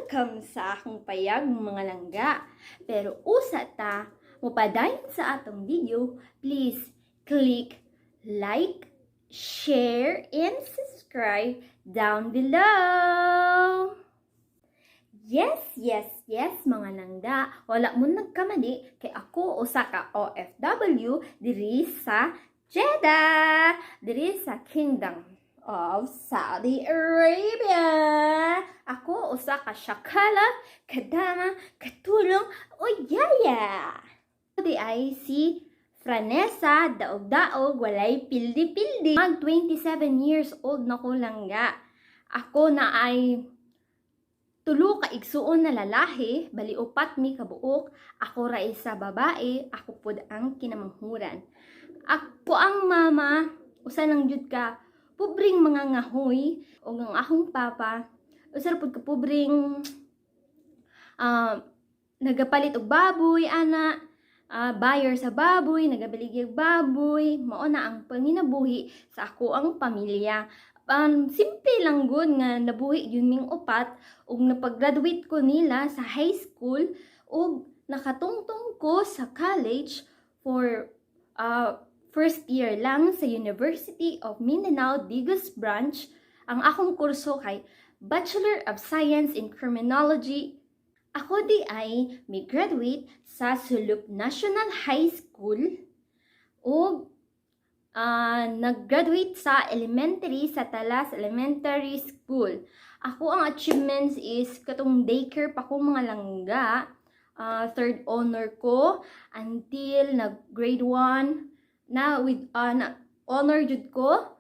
Welcome sa akong payag, mga langga. Pero usa ta mopadayon sa atong video, please click like, share, and subscribe down below. Yes, mga langga. Wala mo nagkamali kay ako usa ka OFW diri sa Jeddah, diri sa Kingdom of Saudi Arabia. Ako usa ka shagala, khadama, katulong o yaya. Di ay si Franessa, daog-daog, walay pildi-pildi. Mag 27 years old na ko, langga. Ako naay tulo ka igsuon na lalahi, bali upat mi kabuok. Ako ra isa babae, ako pud ang kinamanghuran. Ako ang mama, usa lang jud ka pobreng mga ngahoy, ug ang akong papa, usa ra pud ka pobreng nagapalit og baboy ana, buyer sa baboy, nagabaligya og baboy, mao na ang panginabuhi sa ako ang pamilya. Simple lang gud nga nabuhi yun ming upat ug napag-graduate ko nila sa high school ug nakatungtong ko sa college for first year lang sa University of Mindanao Digos Branch. Ang akong kurso kay Bachelor of Science in Criminology. Ako di ay may graduate sa Sulop National High School ug nag-graduate sa elementary sa Talas Elementary School. Ako ang achievements is katong daycare pa ko, mga langga. Third honor ko until nag grade 1 na with na honor jud ko,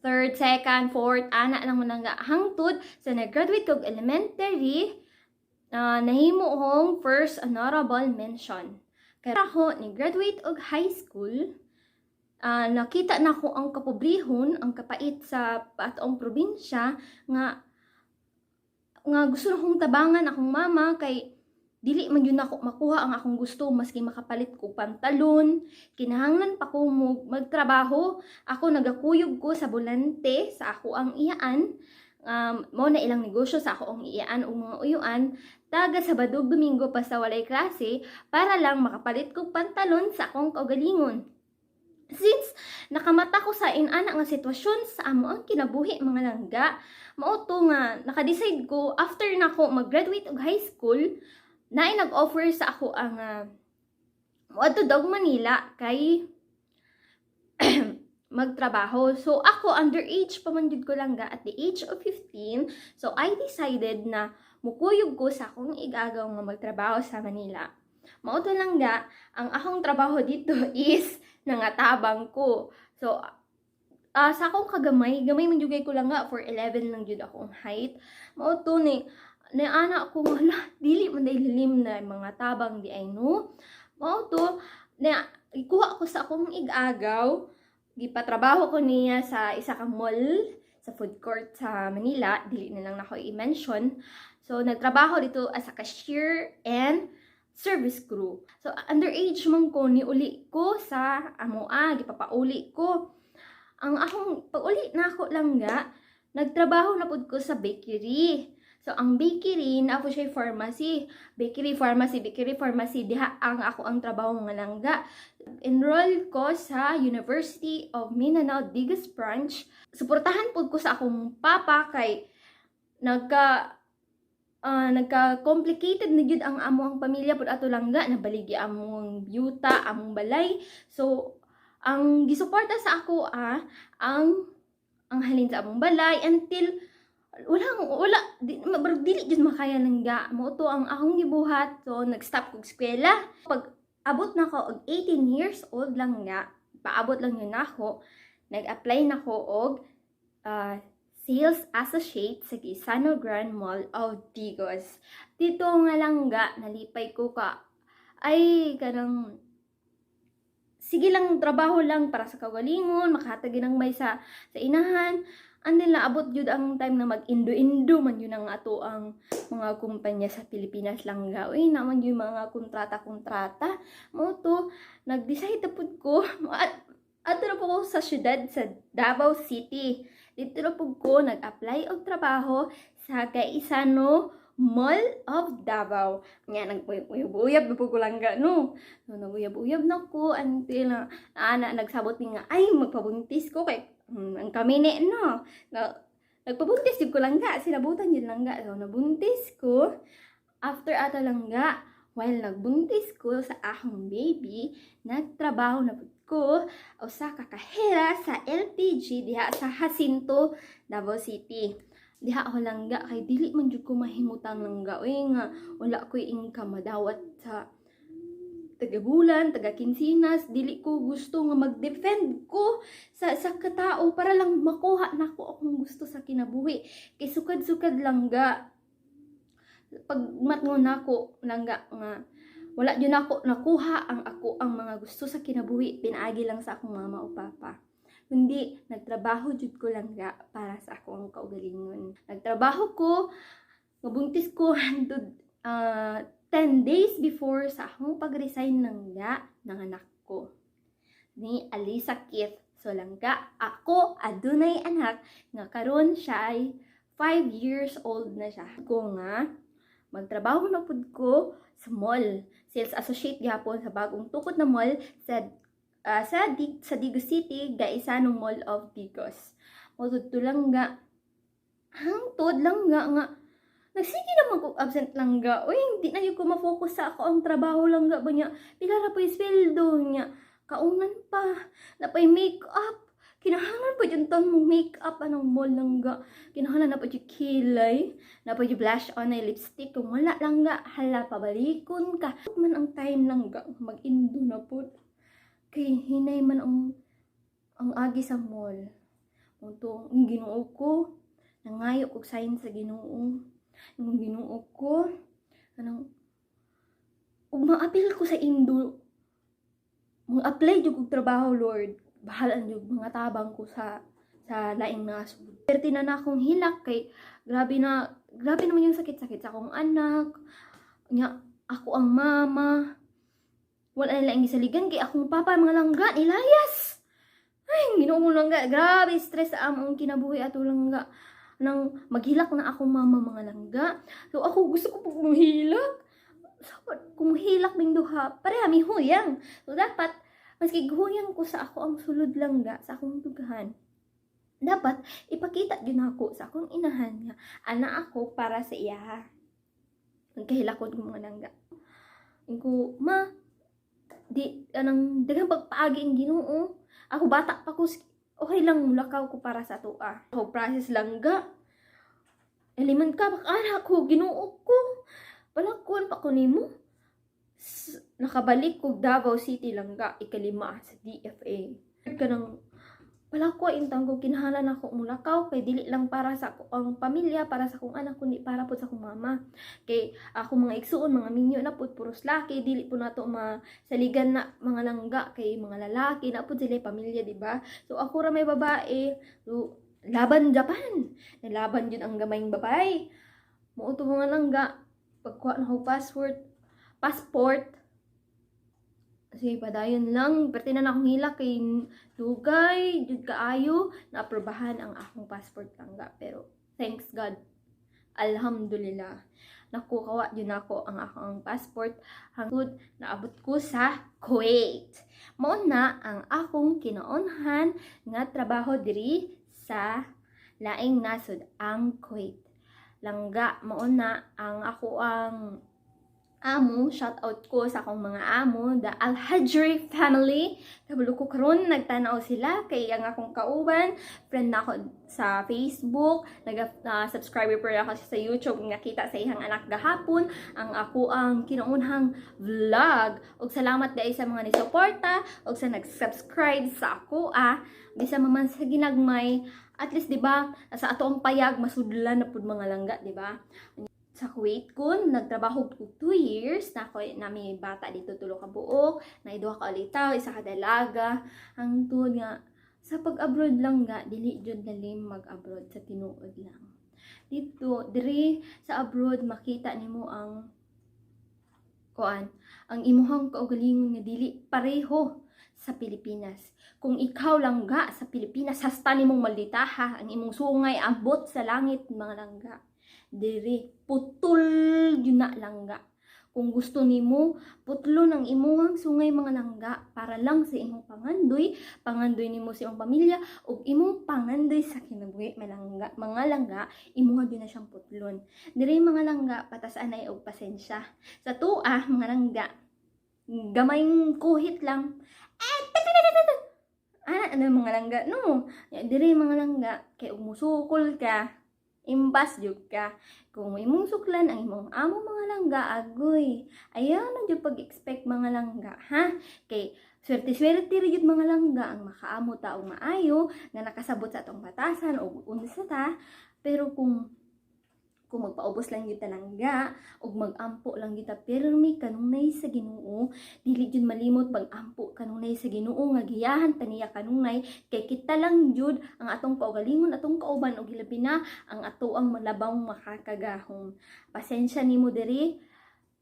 third, second, fourth, ana lang man nga hangtod sa nag-graduate kog elementary, nahimo kong first honorable mention. Kaya ako ni-graduate og high school, nakita na ko ang kapobrehon, ang kapait sa atong probinsya nga nga gusto na kong tabangan akong mama kay dili man yun ako makuha ang akong gusto. Maski makapalit ko pantalon, kinahanglan pa ko mo magtrabaho. Ako nagakuyog ko sa bolante sa ako ang iyaan, mo na ilang negosyo sa ako ang iyaan o mga uyuan taga Sabado, Domingo pa sa walay klase para lang makapalit kog pantalon sa akong kaugalingon. Since nakamata ko sa inana nga sitwasyon sa amo ang kinabuhi, mga langga, mao to nga naka-decide ko after nako mag-graduate og high school, naay nag-offer sa ako ang moadto daw Manila kay magtrabaho. So ako, underage pa man jud ko, langga, at the age of 15. So I decided na mukuyog ko sa akong igagaw nga magtrabaho sa Manila. Mao to, langga, ang akong trabaho dito is nangatabang ko. So sa akong kagamay, gamay man jud ko lang nga, for 11 lang jud akong height. Mao to ni ni ana ko nga hala, dili man diay lilim na mga tabang di ay, no. Mao to na ikuha ko sa akong igagaw, gipatrabaho ko niya sa isa ka mall sa food court sa Manila, dili na lang nako i-mention. So nagtrabaho dito as a cashier and service crew. So underage man ko, niuli ko sa amoa, gipapauli ko. Ang akong pag-uli na ako, langga, nagtrabaho na pud ko sa bakery. So ang bakery na po siya pharmacy, bakery pharmacy, bakery pharmacy diha ang ako ang trabaho, mga langga. Enroll ko sa University of Mindanao Digos Branch. Suportahan pud ko sa akong papa kay nagka complicated na gyud ang amo ang pamilya pud ato, langga, nabaligi among yuta, among balay. So ang gisuporta sa ako ang halin sa among balay until wala wala di, dili jud makaya, langga. Mo to ang akong gibuhat, so nag-stop kog eskwela. Pag abot na ko og 18 years old lang nga, paabot lang yun ako, nag-apply na ko og sales associate sa Gaisano Grand Mall of Digos. Dito nga, langga, nalipay ko ka ay kanang sige lang, trabaho lang para sa kaugalingon, makahatag ng may sa inahan. And then naabot jud ang time na mag-indo-indo man yun ang ato ang mga kumpanya sa Pilipinas, langga. Uy, naman yung mga kontrata-kontrata. Mo to, nag-decide na pud ko. At ato na po ko sa syudad sa Davao City. Dito na pud ko nag-apply og trabaho sa Gaisano. Mall of Davao. Nga nag-uyab-uyab na po ko langga, no. So, nag-uyab-uyab na ko until na, ana nagsabot ni nga ay magpabuntis ko kay ang kamini, no. Na, nagpabuntis jud ko langga, sinabutan jud langga. So nabuntis ko after ato langga. While nagbuntis ko sa akong baby, nagtrabaho na pud ko usa ka kahera sa LPG diha sa Jacinto, Davao City. Diha ako langga kay dili man jud ko mahimutang langga uy nga wala ko'y income, madawat sa taga bulan, taga kinsinas. Dili ko gusto nga mag-depend ko sa katao para lang makuha nako akong gusto sa kinabuhi. Kay sukad-sukad langga, pag matngon nako langga nga wala jud nako nakuha ang ako ang mga gusto sa kinabuhi pinaagi lang sa akong mama o papa. Kundi nagtrabaho jud ko langga para sa akong kaugalingon. Nagtrabaho ko, mabuntis ko hantod 10 days before sa akong pag-resign langga, nanganak ko ni Alisa Keith. So langga, ako adunay anak nga karon siya ay 5 years old na siya. Ko nga magtrabaho na pud ko sa mall. Sales associate gihapon sa bagong tukod na mall sa Digos City, Gaisano Mall of Digos. Mo lang nga hangtod lang nga nga nagsige naman ko absent langga. Uy, hindi na jud ko ma-focus sa ako ang trabaho langga ba niya. Pila ra pa yung sweldo niya. Kaunan pa. Napay make-up. Kinahanglan pa jud ton mo make-up anong mall langga. Kinahanglan na pa jud kilay. Na pa jud blush on ay lipstick. Kung wala langga, hala, pabalikon ka. Man ang time langga, mag-indo na po. Kay hinay man ang agi sa mall. Unto, ang Ginoo ko, nangayo kog sign sa Ginoo. Ang Ginoo ko, anong, ug maapil ko sa Indo, mag-apply jud kog trabaho, Lord. Bahala jud mga tabang ko sa laing nasod. Perti na na akong hilak kay grabe na, grabe naman yung sakit-sakit sa akong anak. Nya, ako ang mama. Wala nila ang gisaligan kay akong papa mga langga nilayas. Ay, Ginoo langga, grabe stress sa among kinabuhi ato langga. Nang maghilak na akong mama mga langga. So ako gusto ko po muhilak. So, kung hilak ming duha, pareha mi huyang. So dapat maski huyang ko sa ako ang sulod langga sa akong dughan. Dapat ipakita gyud nako sa akong inahan nga ana ako para sa iya. Nagkahilakod ko mga langga. Ingko, "Ma, di anang daghang pagpaagi ang Ginoo. Ako bata pa ko, okay lang mulakaw ko para sa atoa." Ako process langga. Eliman ka baka anak ko, Ginoo ko. Palakon pa ko nimo. Nakabalik kog Davao City langga, ikalima sa DFA. Kanang palako intang ko, kinahanglan ako mulakaw kay dili lang para sa ako ang pamilya, para sa akong anak, kundi para pud sa akong mama. Kay ako mga igsuon, mga minyo na pud, puros laki, dili po nato masaligan na mga langga kay mga lalaki na pud sila pamilya, di ba? So ako ra may babae. So laban Japan. Laban jud ang gamayng babae. Mao to mga langga, pagkuha na ko passport. Sige, padayon lang. Perti na akong hilak kay dugay, jud kaayo, naaprobahan ang akong passport langga. Pero, thanks God. Alhamdulillah. Nakuha jud nako ang akong passport hangtod naabot ko sa Kuwait. Mao na ang akong kinaunhan nga trabaho diri sa laing nasod, ang Kuwait. Langga, mao na ang ako ang amo, shout out ko sa akong mga amo, the Al-Hajri family. Kabalo ko karon nagtanaw sila kay ang akong kauban, friend na ako sa Facebook, nag-subscriber pa ako sa YouTube, nakita sa iyang anak gahapon ang ako ang kinaunhang vlog. Ug salamat dahil sa mga ni-suporta ug sa nag-subscribe sa ako ah, bisa man sa ginagmay, at least, di ba, sa ato ang payag masudlan na pud mga langga, di ba? Sa Kuwait ko, nagtrabaho ko 2 years, na ako nami bata dito, tulo ka buok, na duha ka alitaw, isa ka dalaga. Ang tuod nga, sa pag-abroad lang nga, dili jud lalim mag-abroad sa tinuod lang. Dito, diri sa abroad, makita nimo ang kuan, ang imuhang kaugalingon nga dili pareho sa Pilipinas. Kung ikaw langga sa Pilipinas, hasta nimong malditaha, ang imong sungay abot sa langit mga langga. Diri putol gyud na, langga. Kung gusto nimo, putlo ng imuhang sungay, mga langga, para lang sa imong pangandoy, pangandoy nimo sa imong pamilya ug imong pangandoy sa kinabuhi, malangga, mga langga, imuha gyud na siyang putlon. Diri, mga langga, patasan ay og pasensya. Sa tua, mga langga, gamayng kuhit lang. Eh, ana ano, mga langga, no? Diri, mga langga, kay ug musukol ka, imbas jud ka. Kung imong suklan ang imong amo, mga langga, agoy. Ayaw na jud pag-expect, mga langga, ha? Kay swerte-swerte ra jud, mga langga, ang makaamo ta og maayo nga nakasabot sa atong batasan o unsa ta. Pero kung magpaubos lang gyud ta, langga, ug magampo lang gyud ta pirmi kanunay sa Ginoo, dili jud malimot pag-ampo kanunay sa Ginoo nga giyahan ta niya kanunay, kay kita lang jud ang atong kaugalingon, atong kauban, ug hilabi na ang ato ang labaw makakagahom. Pasensya nimo diri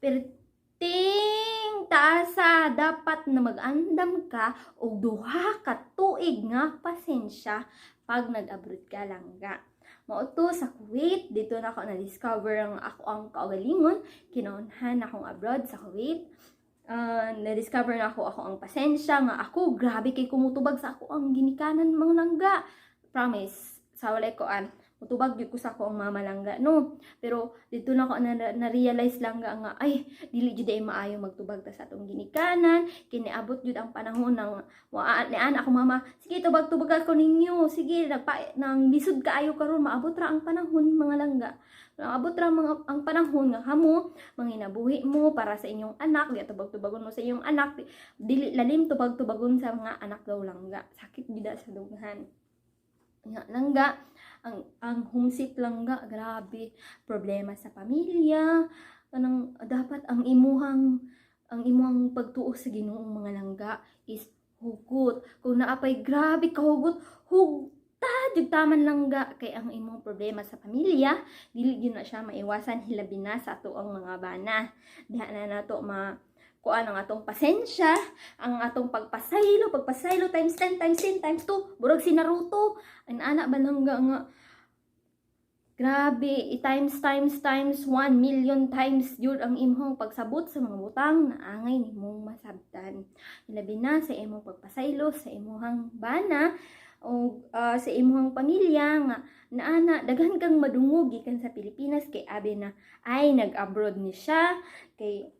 perting taasa. Dapat na mag-andam ka og 2 ka tuig nga pasensya pag nag-abroad ka, langga. Mao to sa Kuwait, dito na ako na-discover ang ako ang kaugalingon, kinaunhan akong abroad sa Kuwait. Na-discover na ako ako ang pasensya nga ako, grabe kay kumutubag sa ako ang ginikanan, mga langga. Promise, sa walay ko an, mutubag gyud ko sa ako ang mama, langga, no? Pero dito na ako na-realize lang nga ay dili jud ay maayo magtubag ta sa atong ginikanan. Kiniabot jud ang panahon ng wa ni ana ako mama, "Sige, tubag tubag ako ninyo, sige." Nagpa nang lisod kaayo karon. Maabot ra ang panahon, mga langga, maabot ra mga ang panahon nga kamo manginabuhi mo para sa inyong anak, di tubag-tubagon mo sa inyong anak. Dili lalim tubag-tubagon sa mga anak daw, langga. Sakit gyud sa dughan nga, langga. Ang homesick, langga, grabe. Problema sa pamilya, kanang dapat ang imuhang pagtuo sa Ginoo, mga langga, is hugot. Kung naapay grabe kahugot, hugta jud taman, langga, kay ang imong problema sa pamilya dili gyud na siya maiwasan, hilabi na sa ato ang mga bana. Diha na nato ma kuan ang atong pasensya, ang atong pagpasaylo, pagpasaylo times 10 times 10 times 2, burag si Naruto. Ang ana ba, langga, nga grabe, i-times times times 1 million times yun ang imong pagsabot sa mga butang na angay nimong masabtan. Hilabi na sa imong pagpasaylo sa imong bana o sa imong pamilya nga naana daghan kang madungog gikan sa Pilipinas kay abi na ay nag-abroad ni siya kay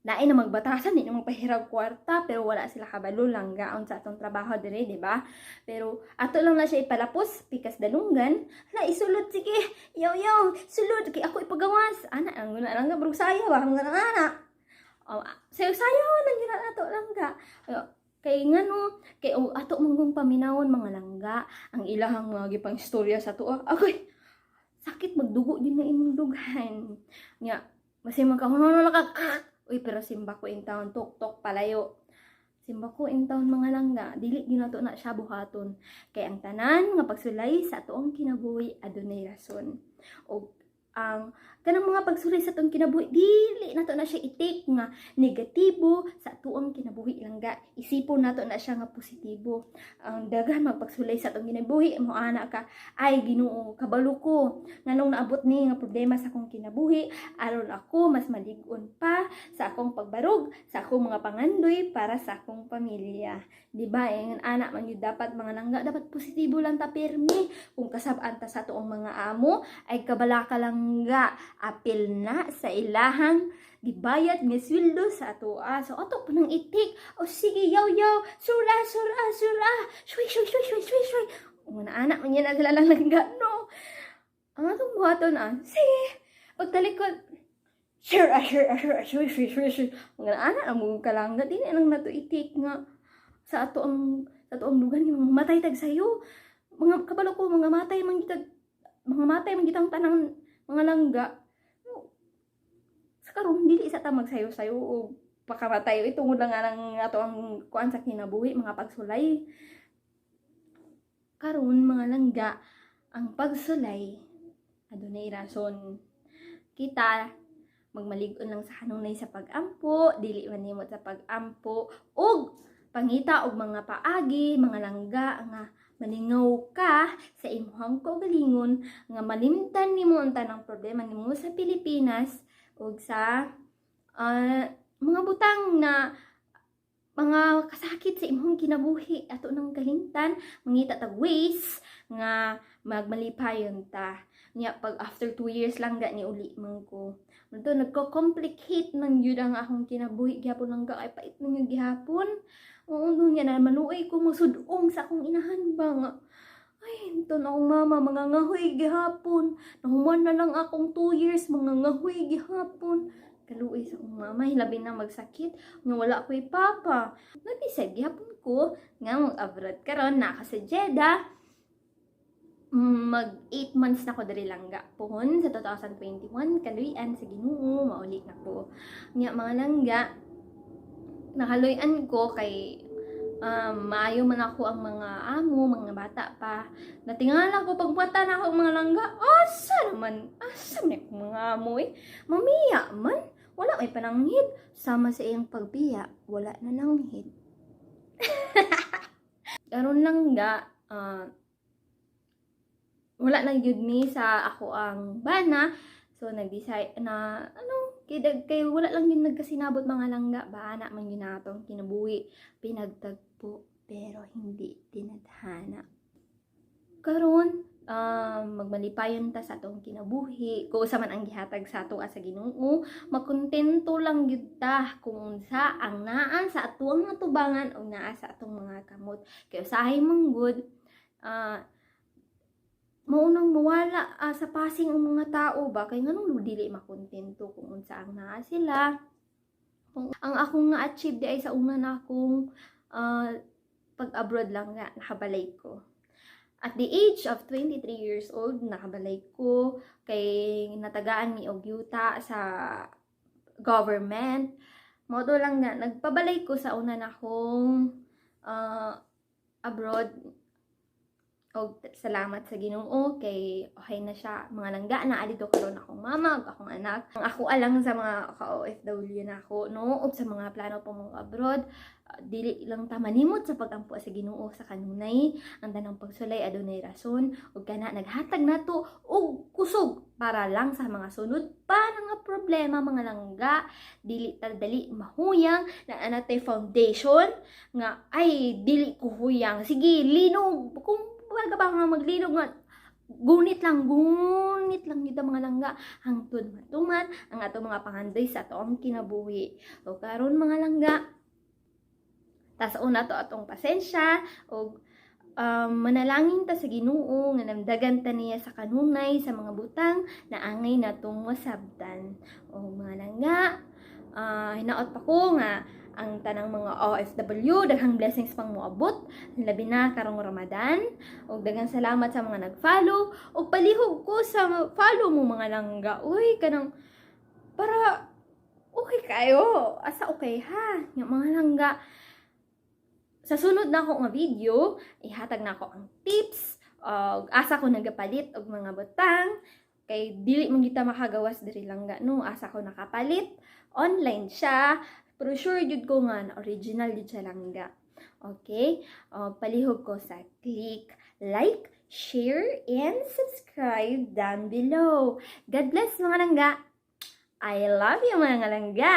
naay na magbatasan, di na magpahirag kwarta. Pero wala sila kabalo, langga, sa atong trabaho dire, di ba? Pero ato lang na siya ipalapos pikas dalunggan na isulod, "Sige, yaw yaw, sulod kay ako ipagawas." Ana ang guna, langga, burug sayaw ba ang ana. Oh, sayo sayaw nang gina nato, langga. Kay ngano kay oh, ato manggong paminawon, mga langga, ang ilahang mga gipang istorya sa tuwa, akoy sakit, magdugo din na imong dughan nya, masay man ka huno ka. Uy, pero simba ko in town, tok tok palayo. Simba ko in town, mga langga, dili gyud nato na siya buhaton. Kay ang tanan nga pagsulay sa atoang kinabuhi adunay rason. Og ang kanang mga pagsulay sa atong kinabuhi, dili nato na siya i-take nga negatibo sa atoang kinabuhi, langga. Isipon nato na siya nga positibo. Ang daghan magpagsulay sa atong kinabuhi, mo ana ka, "Ay Ginoo, kabalo ko nganong naabot ni nga problema sa akong kinabuhi aron ako mas malig-on pa sa akong pagbarog, sa akong mga pangandoy para sa akong pamilya." Di ba? Eh, ana man yun dapat, mga langga, dapat positibo lang ta pirmi. Kung kasab-an ta sa atoong mga amo, ay kabalaka, langga, apil na sa ilahang gibayad nga sweldo sa atoa. So ato pa nang itik. "O sige, yaw yaw, sura sura sura. Shui shui shui shui shui shui." Una anak man yan sila lang, langga, no. Ang atong buhaton ah, sige, pagtalikod, "Sure, ah, sure, ah, sure, ah, sure, sure, sure, sure." Mga anak ang mga kalangga, di na lang nato i-take nga sa ato ang lugar nga mga matay tag sayo. Mga kabalo ko, mga matay man gitang tanang, mga langga. Sa karon dili sa ta magsayo-sayo o pakamatay tungod lang nga ng ato ang kuan sa kinabuhi, mga pagsulay. Karon, mga langga, ang pagsulay adunay rason. Kita magmalig-on lang sa kanunay sa pag-ampo, dili man nimo sa pag-ampo ug pangita og mga paagi, mga langga, nga Malingaw ka sa imuhang kaugalingon nga malimtan nimo ang tanang problema nimo sa Pilipinas ug sa mga butang na mga kasakit sa imong kinabuhi. Ato nang kalimtan, mangita tag ways nga magmalipayon ta. Nya pag after 2 years lang ga, ni uli man ko. Mao nagko-complicate man gyud ang akong kinabuhi gihapon lang ga, kay pait man gyud gihapon. Oo, niya na maluoy ko masudong sa akong inahan ba nga ay, ito na akong mama, mga ngahoy gihapon. Nahuman na lang akong 2 years, mga ngahoy gihapon. Kaluoy sa akong mama, hilabi na magsakit. Nga wala ko'y papa. Nag-decide gihapon ko nga mag-abroad karon na sa Jeddah. Mag 8 months na ko diri langga pohon sa 2021, kaluy-an sa Ginoo, mauli na ko. Nya mga langga, nakaluy-an ko kay maayo man ako ang mga amo, mga bata pa. Natingala ko pagmata na ako, mga langga, asa naman, asa man akong mga amo eh. Mamiya man, wala may pananghid. Sama sa iyang pagbiya, wala na nanghid. Karon lang ga, wala na gyud mi sa ako ang bana. So nag-decide na ano kay, kay wala lang yun nagkasinabot, mga langga ba, ana man yun natong kinabuhi, pinagtagpo pero hindi tinadhana. Karon magmalipayon ta sa atong kinabuhi kung usa man ang gihatag sa ato sa Ginoo. Makontento lang gyud ta kung unsa ang naa sa atuang atubangan o naa sa atong mga kamot, kay usahay man gud maunang mawala sa passing ang mga tao ba, kay nganong dili makontento kung unsa ang naa sila. Kung ang akong nga achieve di ay sa una na akong pag-abroad lang nga, nakabalay ko. At the age of 23 years old, nakabalay ko kay natagaan mi og yuta sa government. Mao to lang nga nagpabalay ko sa una na akong abroad og salamat sa Ginoo kay okay na siya, mga langga. Na dito karon akong mama ug akong anak. Ang ako alang sa mga ka-OFW na ako, no, ug sa mga plano po mga abroad, dili lang ta manimot sa pagampo sa Ginoo sa kanunay. Ang tanang pagsulay adunay rason ug kana naghatag nato og kusog para lang sa mga sunod pa nga problema, mga langga. Dili ta dali mahuyang na anatay foundation nga ay dili ko huyang, sige linog. Kung wala ba nga maglinog nga gunit lang gyud, mga langga, hangtod matuman ang ato mga pangandoy sa atong kinabuhi. O karon, mga langga, tas una to atong pasensya og manalangin ta sa Ginoo nga namdagan ta niya sa kanunay sa mga butang na angay natong masabtan. O mga langga, hinaot pa ko nga ang tanang mga OFW, daghang blessings pang moabot, labi na karong Ramadan. Ug daghang salamat sa mga nag-follow ug palihog ko sa follow mo, mga langga. Uy, kanang para okay kayo. Asa okay ha? Yung mga langga, sa sunod na ako nga video, ihatag na ako ang tips og asa ko nagapalit og mga butang, kay dili man kita makagawas diri langga, no. Asa ko nakapalit, online siya, pero sure jud ko nga na original jud siya langga. Okay, palihog ko sa click like, share and subscribe down below. God bless, mga langga. I love you, mga langga.